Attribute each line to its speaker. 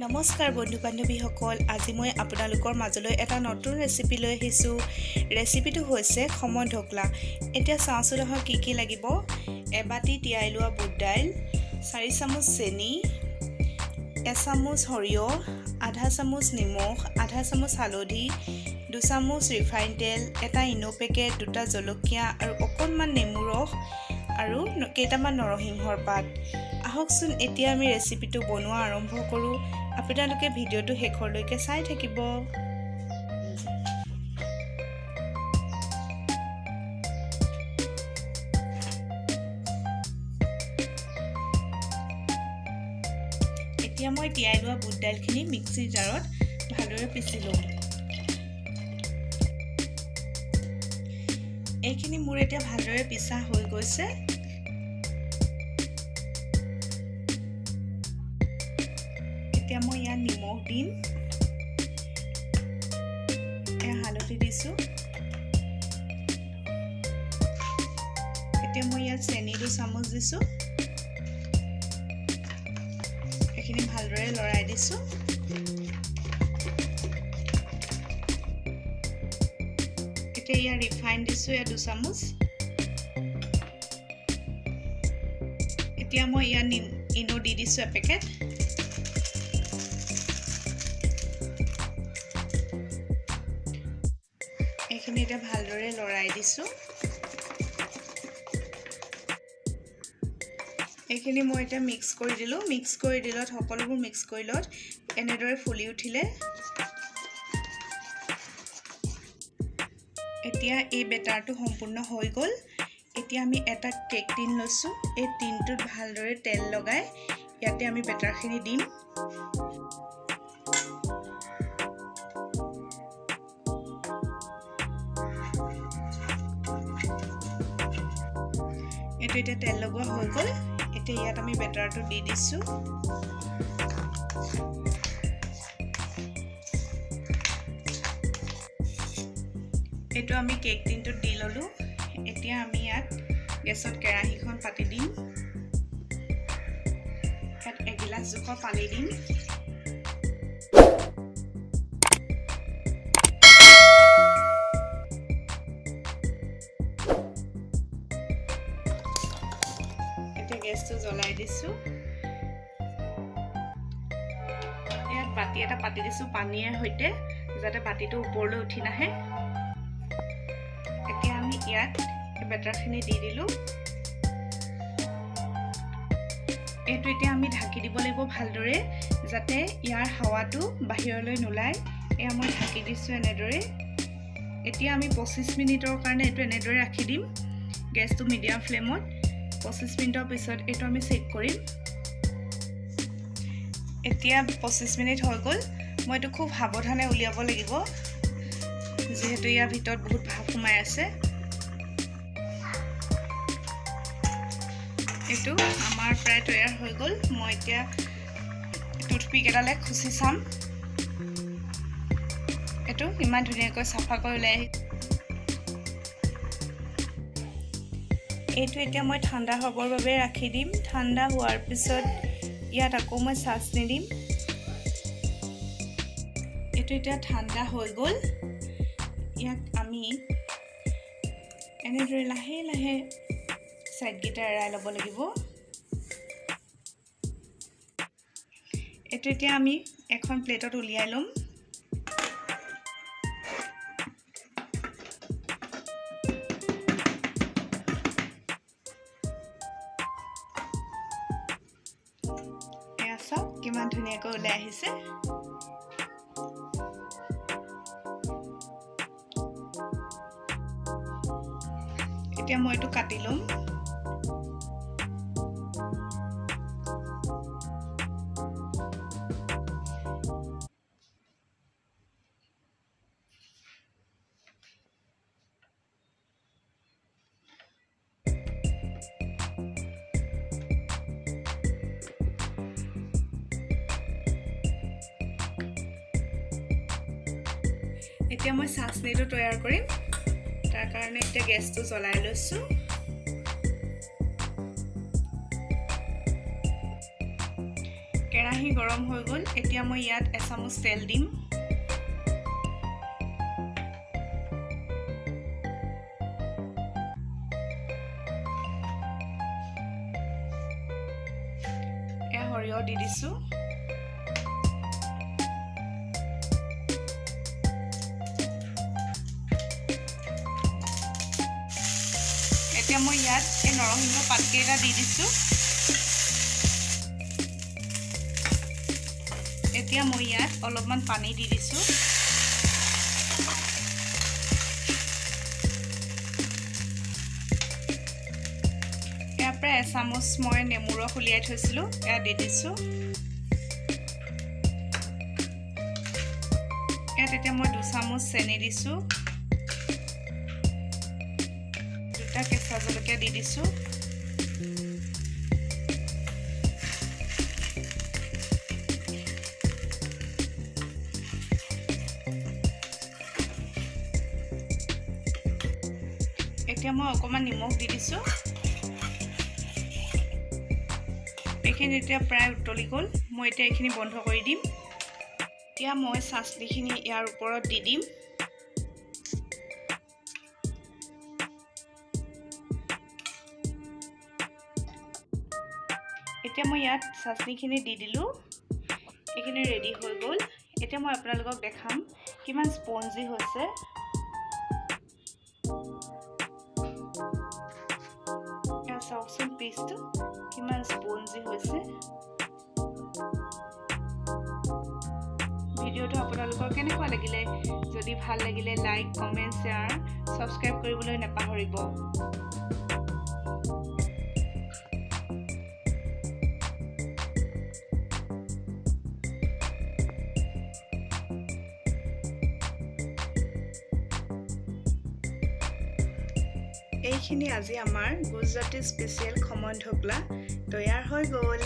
Speaker 1: নমস্কাৰ বন্ধু বান্ধৱীসকল, আজি মই আপোনালোকৰ মাজলৈ এটা নতুন ৰেচিপি লৈ আহিছোঁ। ৰেচিপিটো হৈছে খমন ঢকলা। এতিয়া চাওঁচোন আহক কি কি লাগিব। এবাটি তিয়াই লোৱা বুট দাইল, 4 চামুচ চেনি, এচামুচ সৰিয়হ, আধা চামুচ নিমখ, আধা চামুচ হালধি, 2 চামুচ ৰিফাইন তেল, এটা ইন' পেকেট, দুটা জলকীয়া আৰু অকণমান নেমু ৰস আৰু কেইটামান নৰসিংহৰ পাত। আহকচোন, এতিয়া আমি ৰেচিপিটো বনোৱা আৰম্ভ কৰোঁ। আপোনালোকে ভিডিঅ'টো শেষৰলৈকে চাই থাকিব। এতিয়া মই তিয়াই লোৱা বুট দাইলখিনি মিক্সিৰ জাৰত ভালদৰে পিচি ল'ম। এইখিনি মোৰ এতিয়া ভালদৰে পিছা হৈ গৈছে। এতিয়া মই ইয়াত নিমখ দিম, এয়া হালধি দিছোঁ। এতিয়া মই ইয়াত চেনি 2 চামুচ দিছোঁ। এইখিনি ভালদৰে লৰাই দিছোঁ। এতিয়া ইয়াত ৰিফাইন দিছোঁ, ইয়াত 2 চামুচ। এতিয়া মই ইয়াত ইন' দি দিছোঁ এপেকেট। এইখিনি এতিয়া ভালদৰে লৰাই দিছোঁ। এইখিনি মই এতিয়া মিক্স কৰি দিলোঁ। মিক্স কৰি দিলত, সকলোবোৰ মিক্স কৰি লগত এনেদৰে ফুলি উঠিলে। এতিয়া এই বেটাৰটো সম্পূৰ্ণ হৈ গ'ল। এতিয়া আমি এটা কেক টিন লৈছোঁ। এই টিনটোত ভালদৰে তেল লগাই ইয়াতে আমি বেটাৰখিনি দিম। এইটো এতিয়া তেল লগোৱা হৈ গ'ল। এতিয়া ইয়াত আমি বেটাৰটো দি দিছোঁ। এইটো আমি কেক টিনটোত দি ল'লোঁ। এতিয়া আমি ইয়াত গেছত কেৰাহীখন পাতি দিম। ইয়াত এগিলাচ জোখৰ পানী দিম। এতিয়া গেছটো জ্বলাই দিছোঁ। ইয়াত বাতি এটা পাতি দিছোঁ পানীৰ সৈতে, যাতে বাতিটো ওপৰলৈ উঠি নাহে। এতিয়া আমি ইয়াত বেটাৰখিনি দি দিলোঁ। এইটো এতিয়া আমি ঢাকি দিব লাগিব ভালদৰে, যাতে ইয়াৰ হাৱাটো বাহিৰলৈ নোলায়। এয়া মই ঢাকি দিছোঁ এনেদৰে। এতিয়া আমি 25 মিনিটৰ কাৰণে এইটো এনেদৰে ৰাখি দিম গেছটো মিডিয়াম ফ্লেমত। 25 মিনিটৰ পিছত এইটো আমি চেক কৰিম। এতিয়া 25 মিনিট হৈ গ'ল। মই এইটো খুব সাৱধানে উলিয়াব লাগিব, যিহেতু ইয়াৰ ভিতৰত বহুত ভাপ সোমাই আছে। এইটো আমাৰ প্ৰায় তৈয়াৰ হৈ গ'ল। মই এতিয়া টুথপিক এডালে খুচি চাম। এইটো ইমান ধুনীয়াকৈ চাফাকৈ ওলাই আহি। এইটো এতিয়া মই ঠাণ্ডা হ'বৰ বাবে ৰাখি দিম। ঠাণ্ডা হোৱাৰ পিছত ইয়াত আকৌ মই চাচনি দিম। এইটো এতিয়া ঠাণ্ডা হৈ গ'ল। ইয়াক আমি এনেদৰে লাহে লাহে ছাইডকেইটা এৰাই ল'ব লাগিব। এইটো এতিয়া আমি এখন প্লেটত উলিয়াই ল'ম। এয়া চাওক, কিমান ধুনীয়াকৈ ওলাই আহিছে। এতিয়া মই এইটো কাটি ল'ম। এতিয়া মই চাচনিটো তৈয়াৰ কৰিম। তাৰ কাৰণে এতিয়া গেছটো জ্বলাই লৈছোঁ। কেৰাহীত কেৰাহী গৰম হৈ গ'ল। এতিয়া মই ইয়াত এচামুচ তেল দিম। এয়া সৰিয়হ দি দিছোঁ। এতিয়া মই ইয়াত এই নৰসিংহ পাতকেইটা দি দিছোঁ। এতিয়া মই ইয়াত অলপমান পানী দি দিছোঁ। ইয়াৰ পৰা এচামুচ মই নেমু ৰস উলিয়াই থৈছিলোঁ, এয়া দি দিছোঁ। ইয়াত এতিয়া মই 2 চামুচ চেনি দিছোঁ, 2টা কেঁচা জলকীয়া দি দিছোঁ। এতিয়া মই অকণমান নিমখ দি দিছোঁ। এইখিনি এতিয়া প্ৰায় উতলি গ'ল। মই এতিয়া এইখিনি বন্ধ কৰি দিম। এতিয়া মই চাচনিখিনি ইয়াৰ ওপৰত দি দিম। এতিয়া মই ইয়াত চাচনিখিনি দি দিলোঁ। এইখিনি ৰেডি হৈ গ'ল। এতিয়া মই আপোনালোকক দেখাম কিমান স্পঞ্জি হৈছে। চাওকচোন, পিচটো কিমান স্পঞ্জি হৈছে। ভিডিঅ'টো আপোনালোকৰ কেনেকুৱা লাগিলে? যদি ভাল লাগিলে লাইক, কমেণ্ট, শ্বেয়াৰ, ছাবস্ক্ৰাইব কৰিবলৈ নাপাহৰিব। এইখিনি আজি আমাৰ গুজৰাটী স্পেচিয়েল খমন ঢকলা তৈয়াৰ হৈ গ'ল।